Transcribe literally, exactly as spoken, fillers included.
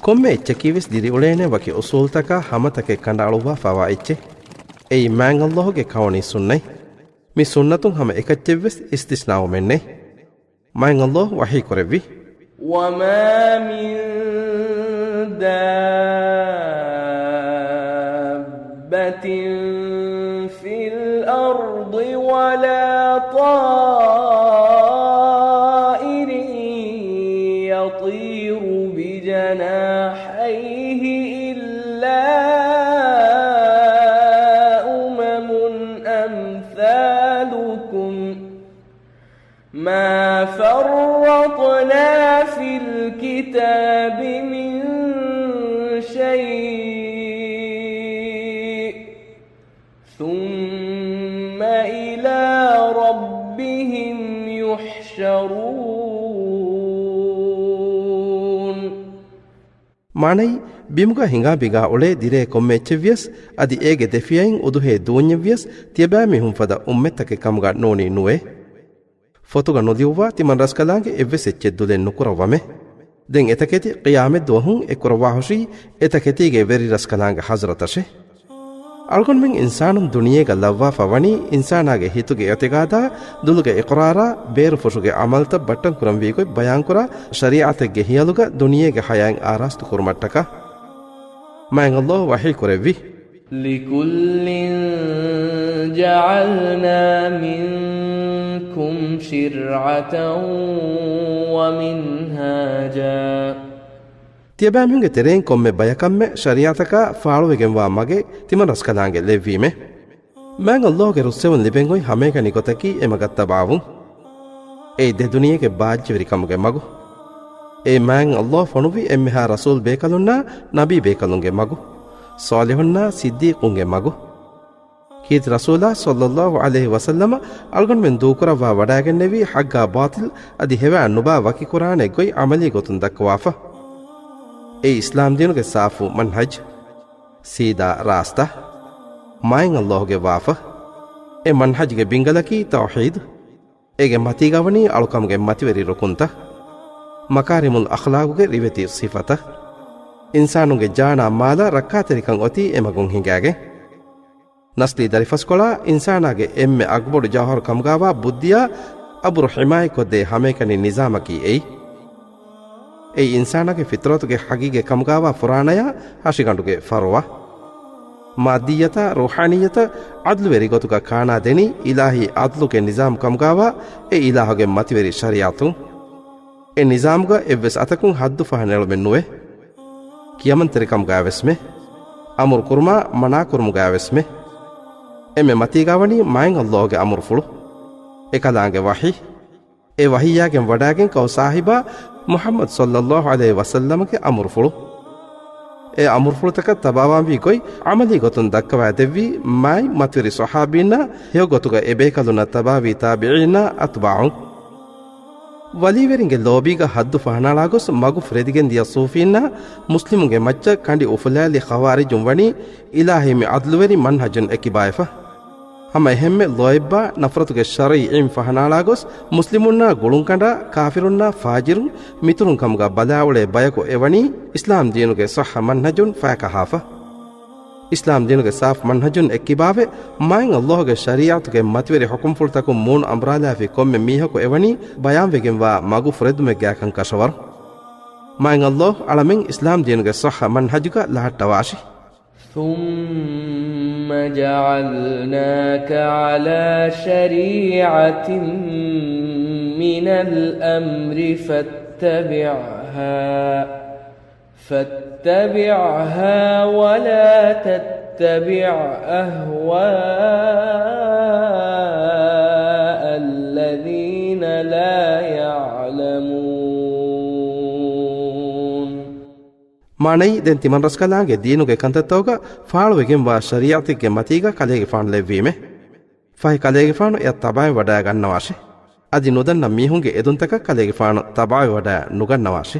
ކޮންމެ އެއްޗަކީވެސް ދިރިއުޅޭނެ ވަކި އުސޫލުތަކާ ހަމަތަކެއް ކަނޑައަޅުއްވާފައިވާ އެއްޗެއް. އެއީ މާތް ﷲ ގެ ކައުނީ ސުންނަތް. މި ސުންނަތުން ހަމަ އެކައްޗެއްވެސް އިސްތިސްނާވުމެއް ނެތް. މާތް ﷲ ވަޙީ ކުރެއްވި. وما من دابة في الأرض ولا طائر يطير بجناحيه إلا أمم أمثالكم ما فرطنا في الكتاب من شيء ثم إلى ربهم يحشرون. މާނައީ، ބިމުގަ ހިނގާ ބިގާ އުޅޭ ދިރޭ ކޮންމެ އެއްޗެއްވިޔަސް، އަދި އޭގެ ދެފިޔައިން އުދުހޭ ދޫންޏެއްވިޔަސް، ތިޔަބައިމީހުން ފަދަ އުއްމަތްތަކެއް ކަމުގަ ނޫނީ ނުވޭ. ފޮތުގަ ނުލިޔުއްވާ ތިމަން ރަސްކަލާނގެ އެއްވެސް އެއްޗެއް ދުލެއް ނުކުރައްވަމޭ. ދެން އެތަކެތި ޤިޔާމަތްދުވަހުން އެއްކުރައްވާހުށީ އެތަކެތީގެ ވެރިރަސްކަލާނގެ ޙަޟްރަތަށޭ. އަޅުގަނޑުމެން އިންސާނުން ދުނިޔޭގަ ލައްވާފަ ވަނީ އިންސާނާގެ ހިތުގެ އިޢުތިޤާދާ، ދުލުގެ އިޤްރާރާ، ބޭރުފުށުގެ ޢަމަލުތައް ބައްޓަން ކުރަންވީގޮތް ބަޔާންކުރާ، ޝަރީޢަތެއްގެ ހިޔަލުގަ ދުނިޔޭގެ ޙަޔާތް އާރާސްތު ކުރުމަށްޓަކާ. މާތް ﷲ ވަޙީ ކުރެއްވި. لكل جعلنا منكم شرعة ومنهاجا. ތިޔަބައިމީހުންގެ ތެރެއިން ކޮންމެ ބަޔަކަށްމެ ޝަރީޢަތަކާ ފާޅުވެގެންވާ މަގެއް ތިމަން ރަސްކަލާނގެ ލެއްވީމޭ. މާތް ﷲ ގެ ރުއްސެވުން ލިބެން އޮތް ހަމައެކަނި ގޮތަކީ އެ މަގަށް ތަބާވުން. އެއީ ދެ ދުނިޔޭގެ ބާއްޖަވެރިކަމުގެ މަގު. އެއީ މާތް ﷲ ފޮނުއްވި އެންމެހާ ރަސޫލް ބޭކަލުންނާ ނަބީ ބޭކަލުންގެ މަގު، ޞާލިޙުންނާ ސިއްދީޤުންގެ މަގު. ކީރިތި ރަސޫލާ ޞައްލައްލާހު ޢަލައިހި ވަސައްލަމަ އަޅުގަނޑުމެން ދޫކުރައްވާ ވަޑައިގެންނެވީ ޙައްޤާ ބާޠިލް އަދި ހެވާ ނުބާ ވަކިކުރާނެ ގޮތް ޢަމަލީ ގޮތުން ދައްކަވާފަ. އެއީ އިސްލާމް ދީނުގެ ސާފު މަންހަޖް، ސީދާ ރާސްތާ، މާތް ﷲ ގެއްވާފަ. އެ މަންހަޖްގެ ބިންގަލަކީ ތައުޙީދު. އޭގެ މަތީގަ ވަނީ އަޅުކަމުގެ މަތިވެރި ރުކުންތައް، މަކާރިމުލް އަޚްލާގުގެ ރިވެތި ސިފަތައް، އިންސާނުންގެ ޖާނާ މާލަށް ރައްކާތެރިކަން އޮތީ އެމަގުން ހިނގާގެން. ނަސްލީ ދަރިފަސްކޮޅާ އިންސާނާގެ އެންމެ އަގުބޮޑު ޖައުހަރު ކަމުގާވާ ބުއްދިއާ އަބުރު ޙިމާޔަތްކޮށްދޭ ހަމައެކަނި ނިޒާމަކީ އެއީ. އެއީ އިންސާނާގެ ފިޠްރަތުގެ ޙަޤީޤީ ކަމުގާވާ ފުރާނަޔާ ހަށިގަނޑުގެ ފަރުވާ. މާއްދިއްޔަތާ ރޫޙާނިއްޔަތަށް ޢަދްލުވެރި ގޮތުގަ ކާނާ ދެނީ އިލާހީ ޢަދްލުގެ ނިޒާމް ކަމުގާވާ އެ އިލާހުގެ މަތިވެރި ޝަރީޢަތުން. އެ ނިޒާމުގަ އެއްވެސް އަތަކުން ޙައްދު ފަހަނައެޅުމެއް ނުވޭ. ކިޔަމަންތެރިކަމުގައިވެސްމެ، އަމުރު ކުރުމާ މަނާކުރުމުގައިވެސްމެ. އެންމެ މަތީގަ ވަނީ މާތް ﷲ ގެ އަމުރުފުޅު، އެކަލާނގެ ވަޙީ، އެ ވަޙީއާގެން ވަޑައިގެން ކައު ސާހިބާ މުޙައްމަދު ޞައްލައްލާހު ޢަލައިހި ވަސައްލަމަގެ އަމުރުފުޅު. އެ އަމުރުފުޅުތަކަށް ތަބާވާންވީ ގޮތް ޢަމަލީ ގޮތުން ދައްކަވައިދެއްވީ މާތް މަތިވެރި ޞަޙާބީންނާ ހެޔޮ ގޮތުގަ އެބޭކަލުންނަށް ތަބާވީ ތާބިޢީންނާ އަތުބާޢުން. ވަލީވެރިންގެ ލޯބީގަ ޙައްދު ފަހަނައަޅާ ގޮސް މަގު ފުރެދިގެން ދިޔަ ޞޫފީންނާ މުސްލިމުންގެ މައްޗަށް ކަނޑި އުފުލާލި ޚަވާރިޖުން ވަނީ އިލާހީ މި ޢަދްލުވެރި މަންހަޖުން އެކިބާވެފަ. ހަމަ އެހެންމެ ލޯތްބާ ނަފްރަތުގެ ޝަރުޢީ ޢިލްމް ފަހަނައަޅާ ގޮސް މުސްލިމުންނާ ގުޅުންކަނޑާ ކާފިރުންނާ ފާޖިރުން މިތުރުން ކަމުގަ ބަލާއުޅޭ ބަޔަކު އެވަނީ އިސްލާމް ދީނުގެ ޞައްޙަ މަންހަޖުން ފައިކަހާފަ. އިސްލާމް ދީނުގެ ސާފު މަންހަޖުން އެއްކިބާވެ، މާތް ﷲ ގެ ޝަރީޢަތުގެ މަތިވެރި ޙުކުމްފުޅުތަކުން މޫނު އަނބުރާލާފި ކޮންމެ މީހަކު އެވަނީ ބަޔާންވެގެންވާ މަގު ފުރެދުމެއްގާކަން ކަށަވަރު. މާތް ﷲ އަޅަމެން އިސްލާމް ދީނުގެ ޞައްޙަ މަންހަޖުގަ ލަހައްޓަވާށި. ثم جعلناك على شريعة من الأمر فاتبعها، فاتبعها ولا تتبع أهواء الذين لا يعلمون. މާނައީ، ދެން ތިމަން ރަސްކަލާނގެ ދީނުގެ ކަންތައްތަކުގަ ފާޅުވެގެންވާ ޝަރީޢަތެއްގެ މަތީގަ ކަލޭގެފާނު ލެއްވީމެ. ފަހެ ކަލޭގެފާނު އެއަށް ތަބާވެވަޑައިގަންނަވާށި. އަދި ނުދަންނަ މީހުންގެ އެދުންތަކަށް ކަލޭގެފާނު ތަބާވެވަޑައި ނުގަންނަވާށި.